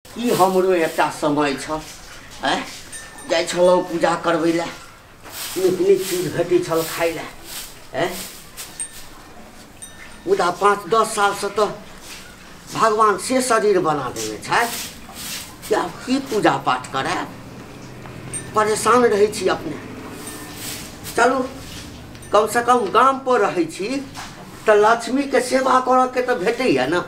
की हमरो एकटा समय छल, आँय जाइ छलहुँ पूजा करबै लए, नीक नीक चीज भेटै छल खाइ लए, आँय। मुदा 5-10 सालसँ तऽ भगवान से शरीर बना देने छथि कि आब की पूजा पाठ करायब, परेशान रहै छी अपने। चलू कमसँ कम गामपर रहै छी तऽ लक्ष्मीके सेवा करऽके तऽ भेटैए ने।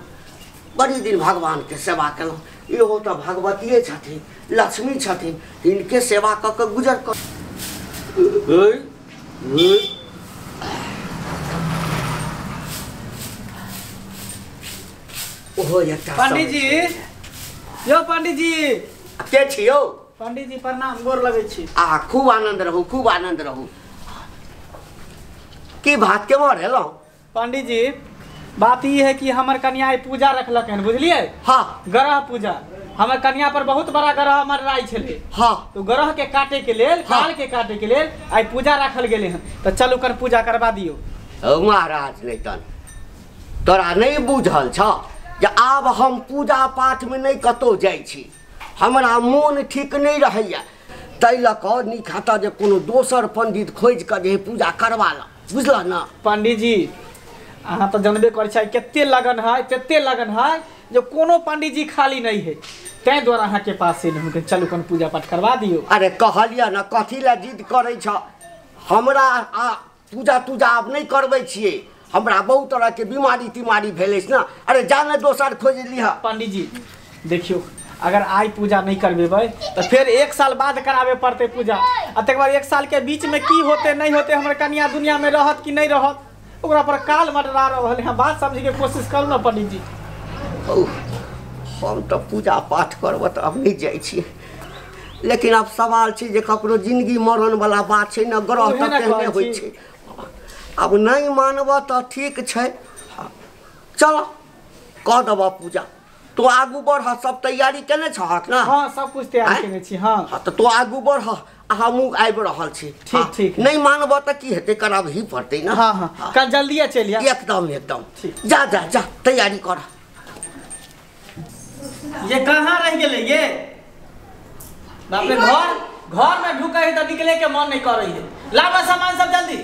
बड़ी दिन भगवानके सेवा केलहुँ, इहो तऽ भगवतिये छथिन, लक्ष्मी छथिन, हिनके सेवा कऽ कऽ गुजर कर। ओहो एकटा पंडित जी, यो पंडित जी के छी यौ? पंडित जी प्रणाम, गोर लगै छी। आ खूब आनंद रहू, खूब आनंद रहू। की बात केम्हर एलहुँ? पंडित जी बात ई है कि हमर कन्या आइ पूजा रखलक हन, बुझलियै? हाँ। ग्रह पूजा। हमर कन्या पर बहुत बड़ा ग्रह मरराइ छलै। हाँ। तो ग्रह के काटे के लेल, काल के काटे के लेल आइ पूजा रखल गेलै हन, तऽ चलू कर पूजा करवा दियौ। महाराज नहीं तन तोरा नहीं बुझल छ जे आब हम पूजा पाठ में नहीं कतौ जाइ छी, हमरा मोन ठीक नहीं रहैया, ताहि लऽ कऽ नीक हेतऽ जे कोनो दोसर पंडित खोजि कऽ जे पूजा करवा लऽ, बुझलह ना? पंडित जी अहाँ तऽ जानबे करै छियै कते लगन है, तते लगन है जे कोनो पंडित जी खाली नहीं है, ताहि दुआरे अहाँके पास एलहुँ, चलू कन पूजा पाठ करवा दियौ। अरे कहलियै ने कथी लए जिद करै छ, हमरा आ पूजा तूजा आब नहीं करबै छियै, हमरा बहुत तरहके बीमारी तीमारी भेल अछि ने। अरे जा ने दोसर खोजि लिहऽ। पंडित जी देखियौ अगर आइ पूजा नहीं करबेबै तऽ फेर 1 साल बाद कराबे पड़तै पूजा, आ तकर बाद 1 साल के बीच में की होते नहीं होते, हमर कन्या दुनिया में रहत कि नहीं रहत, ओकरा पर काल मडरा रहल है। बात समझे के कोशिश करू ना पंडित जी। हम तऽ पूजा पाठ करब तऽ अब नहीं जाइ छियै, लेकिन आब सवाल छै जे ककरो जिंदगी मरण वाला बात छै ने, ग्रह तऽ तेहने होइ छै, आब नहीं मानबह तऽ ठीक छै। चल कऽ देबह पूजा, तो आगू बढ़, सब तैयारी केने छहक ना? हाँ सब कुछ तैयार केने छी। हाँ हाँ तऽ तो आगू बढ़, हमहूँ आबि रहल छी। ठीक ठीक। नहीं मानबह तऽ की हेतै, कराबही पड़तै ना। हाँ हाँ कल जल्दिए चलि आयब। एकदम एकदम, जा जा जा तैयारी कर। ये कहाँ रह गेलै ये? बाप रे, घर घर में ढुकै है तऽ निकले के मन नहीं करै है। लाबऽ सामान सब जल्दी।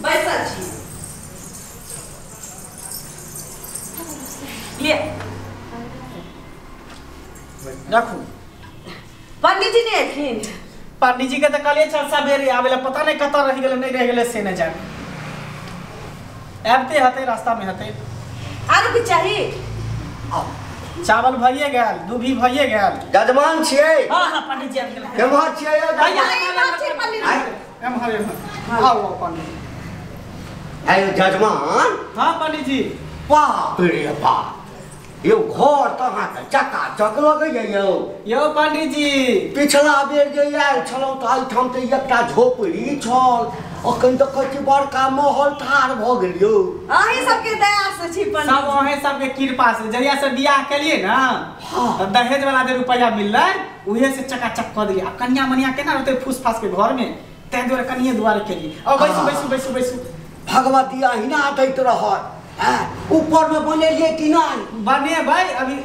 बैसल छी। ले रखू। पंडित जी नहीं एलखिन? पंडित जी के तऽ कहलियै छल सबेरे आबै लए, पता नहीं कतऽ रहि गेलै नहीं रहि गेलै से नहि जाने। आबिते हेतै, रास्ता में हेतै। आरो किछु चाही? चावल भइए गेल, दूभी भइए गेल। जजमान छियै? हाँ हाँ पंडित जी आबि गेलै। केम्हर छियै यौ? एम्हर एम्हर आउ आउ पंडित जी। आयो जजमान। हाँ पंडित जी। बाप रे बाप, यौ घर तऽ अहाँके चकाचक लगैए यौ। यौ पंडित जी पिछला बेर जे आयल छलहुँ तऽ एहिठाम तऽ एकटा झोपड़ी छल, अखन देखै छी बड़का महल ठाढ़ भऽ गेल यौ। अहीं सबके दया से छी पंडित सब, अहीं सबके कृपा से। जहिया से बियाह केलियै ने तऽ दहेज वाला जे रुपैआ मिललै उहे से चकाचक कऽ देलियै। आब कनिया मनिया केना रहतै फूस फास के घर में, ताहि दुआरे कनिये दुआरे केलियै। आउ बैसू बैसू बैसू बैसू। भगवती अहिना दैत रहत। ऊपर में बनेलियै कि नहि? बनेबै अभी,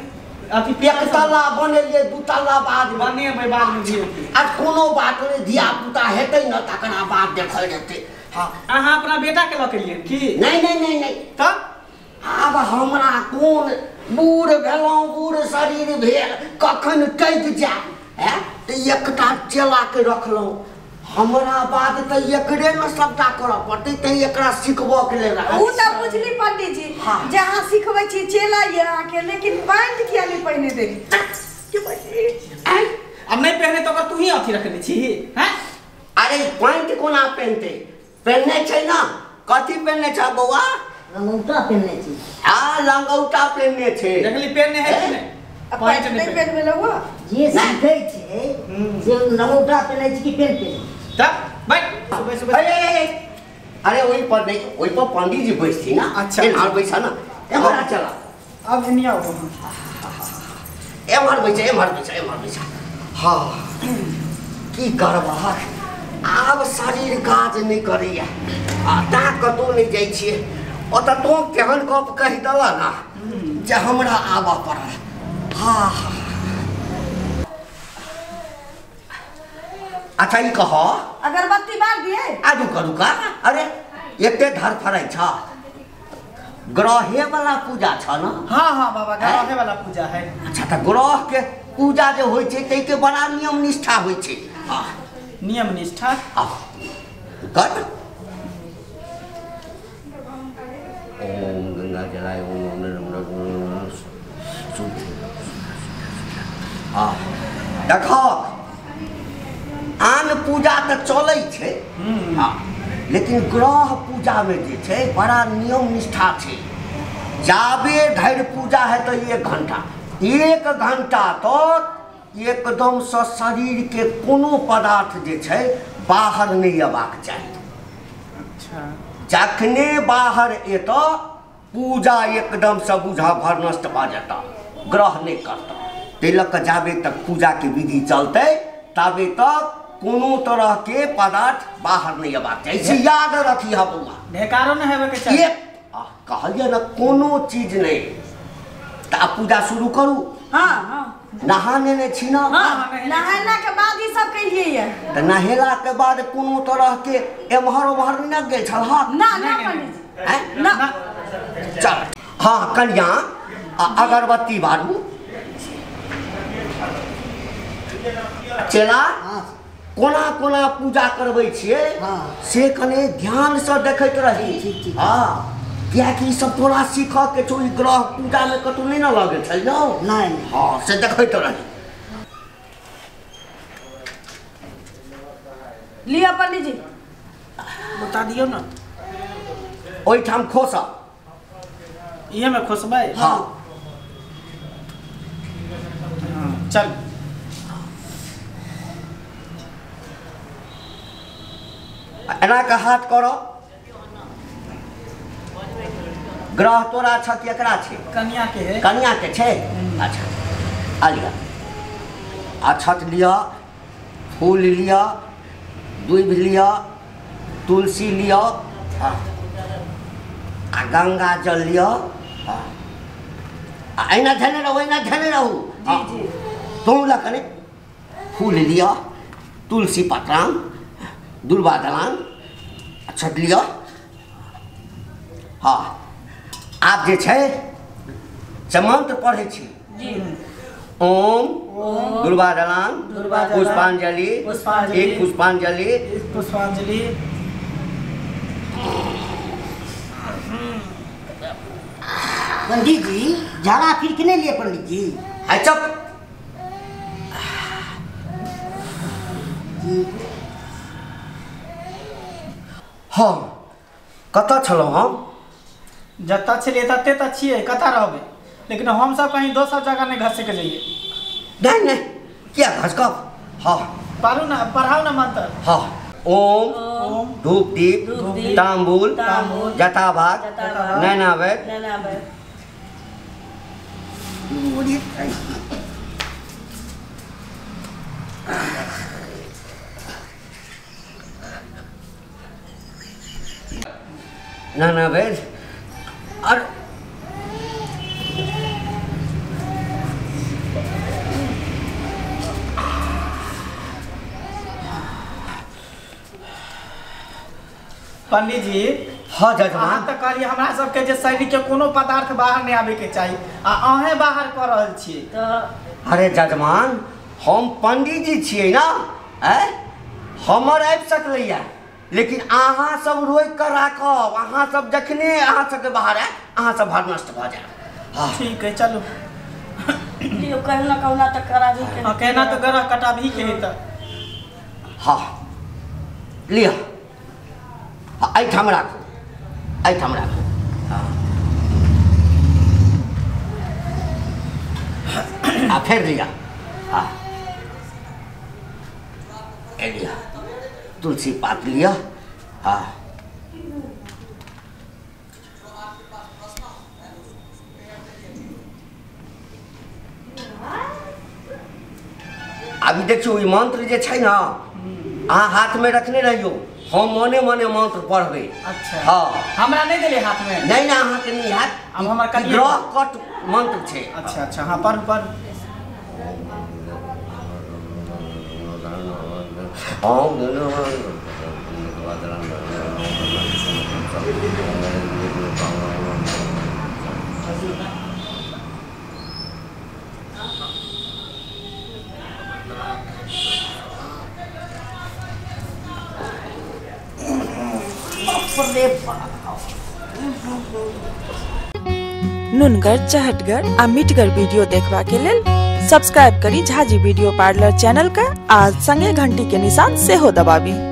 अथी एक तल्ला बनेलियै, 2 तल्ला बाद बनेबै, बाद में धीरे धीरे। आ कोनो बात नहि, धिया पुता हेतै ने तकरा बाद देखल जेतै। हाँ अहाँ अपना बेटा के लऽ के एलियै की? नहीं नहीं नहीं नहीं। तब आब हमरा कोन बूढ़ भेलहुँ, बूढ़ शरीर भेल, कखन टकि जाय तऽ एकटा चेला के रखलहुँ, हमरा बाद तऽ एकरे ने सबटा करऽ पड़तै, तैं एकरा सिखबऽ के लेल। ओ तऽ बुझली पंडित जी। हाँ। जे अहाँ सिखबै छी चेला ये अहाँके, लेकिन पैंट किया नहीं पहिने देली? अब नहीं पहने तो ओकर तू ही अथी रखने छी हैं? अरे पैंट कोना पहनतै, पहनने छै ना। कथी पहनने छ बौआ? लंगौटा पहनने छी। आ लंगौटा पहनने छै। देखली पहनने है कि नहीं? पैंट नहीं पहनबे लौआ जे सिखै छै जे लंगौटा पहनै छै कि पेंट पहनै? तब बैठ बैठ बैठ। अरे अरे ओहि पर नहीं, ओहि पर पंडित जी बैसथिन ना। अच्छा एम्हर बैसा ना, एम्हर चला। अब एनी आओ, एम्हर बैसा, एम्हर बैसा, एम्हर बैसा। हाँ की करबहक, आब शरीर काज नहीं करैया, आ ता कतौ नहीं जाइ छियै। ओतऽ तोँ केहन गप कहि देलह ना जे हमरा आबऽ पड़ल। हाँ अच्छा ई कह अगरबत्ती बार दिए आजू करू का अरे एते धर फरै छ ग्रहे वाला पूजा छ न। हाँ हाँ बाबा ग्रहे वाला पूजा है। अच्छा त ग्रह के पूजा जे होइ छै तै के बड़ा नियम निष्ठा होइ छै। नियम निष्ठा कर ओम गंगा जलाय ओम ओम नमः शुद्ध। हाँ देखो आन पूजा त चलै छै। हाँ लेकिन ग्रह पूजा में जे छै बड़ा नियम निष्ठा छै। जाबे धरि पूजा है तो 1 घंटा 1 घंटा तक एकदम से शरीर के कोनो पदार्थ जे छै बाहर नहीं अबाक चाही। अच्छा जखने बाहर एतऽ पूजा एकदम से बुझा भर नष्ट भऽ जेतऽ ग्रह नहीं करतऽ। ताहि लऽ कऽ जाबे तक पूजा के विधि चलतै ताबे तक कोनो तरह के पदार्थ बाहर नहीं अबाक चाही। से याद रखिह बौआ ढेकारो नहीं हेबे के चाही। कहलियै ने कोनो चीज नहीं। तऽ आब पूजा शुरू करू। हाँ हाँ नहा लेने छी ना। हाँ, नहेला के बाद ई सब कहिए तऽ नहेला के बाद कोनो तरह के एम्हर ओम्हर नहि गेल छल। हाँ ना ना पंडित ना चल। हाँ कन्या अगरबत्ती बारू चेला कोना कोना पूजा करबै छियै से कने ध्यान से देखैत रही। हाँ कियाकि ई सब तोरा सीखऽ के छौ। ई ग्रह पूजा में कतौ नहीं ना लगै छै यौ। नहीं हाँ से देखैत रही। लिअ पंडित जी बता दियौ ना। ओहिठाम खोसब इहे में खोसबै। हाँ चल एना के हाथ करो। ग्रह तोरा छ कि एकरा छै? कन्या के है। कन्या के छै। अच्छा आ लिअ अक्षत लिअ फूल लिअ दूभि लिअ तुलसी लिअ आ गंगा जल लिअ। आ एना धेने रहू एना धेने रहू। जी जी तोँ लऽ कने फूल लिअ तुलसी पत्राम दुर्वा दलान अक्षत लिअ। हाँ आब जे छै से मंत्र पढ़ै छी। ओम दुर्वा दलान पुष्पांजलि एक पुष्पांजलि पुष्पांजलि। पंडित जी झाड़ा फिर के नहीं लिए पंडित जी? है चुप। हाँ कतऽ छलहुँ हम? जतऽ छलियै तते तऽ छियै कतऽ रहबै लेकिन हम सब कहीं दोसर जगह नहीं घसक जइए। नहीं नहीं किया घसकब। हाँ पढ़ू ना पढ़ाओ ना मंत्र। हाँ ओम धूप दीप तांबूल जटाभाग नैनावैद। नैनावैद और पंडित जी हाँ जजमान तऽ कहलियै हमरा सबके जे शरीर के कोनो पदार्थ बाहर नहीं आबे के चाही आ अहें बाहर कऽ रहल छियै। अरे जजमान हम पंडित जी छियै ना हमर आबि सकलैया लेकिन अहाँ सब रोकि कऽ राखब। अहाँ सब जखने अहाँ सबके बाहर आयत अहाँ सब भर नष्ट भऽ जायब। हाँ ठीक है चलू। लियो कहना कहना तऽ कराबी के। हाँ कहना तऽ ग्रह कटाबी के है तऽ। हाँ लिअ एहिठाम राखू एहिठाम राखू। हाँ आ फेर लिअ। हाँ लिअ तुलसी पात लिअ। हाँ अभी देखियौ ई मंत्र जे छै ना अहाँ हाथमे रखने रहियौ हम मने मने मंत्र पढ़बै। अच्छा हाँ हमरा नहीं देले हाथ में? नहीं ना अहाँके नहीं हाथ अब हमर कनिया ग्रह कट मंत्र छै। अच्छा अच्छा हाँ पढ़ पढ़। नुनगर चहटगर आ मिठगर वीडियो देखबा के लेल सब्सक्राइब करी झाजी वीडियो पार्लर चैनल का आ संगे घंटी के निशान सेहो दबाबी।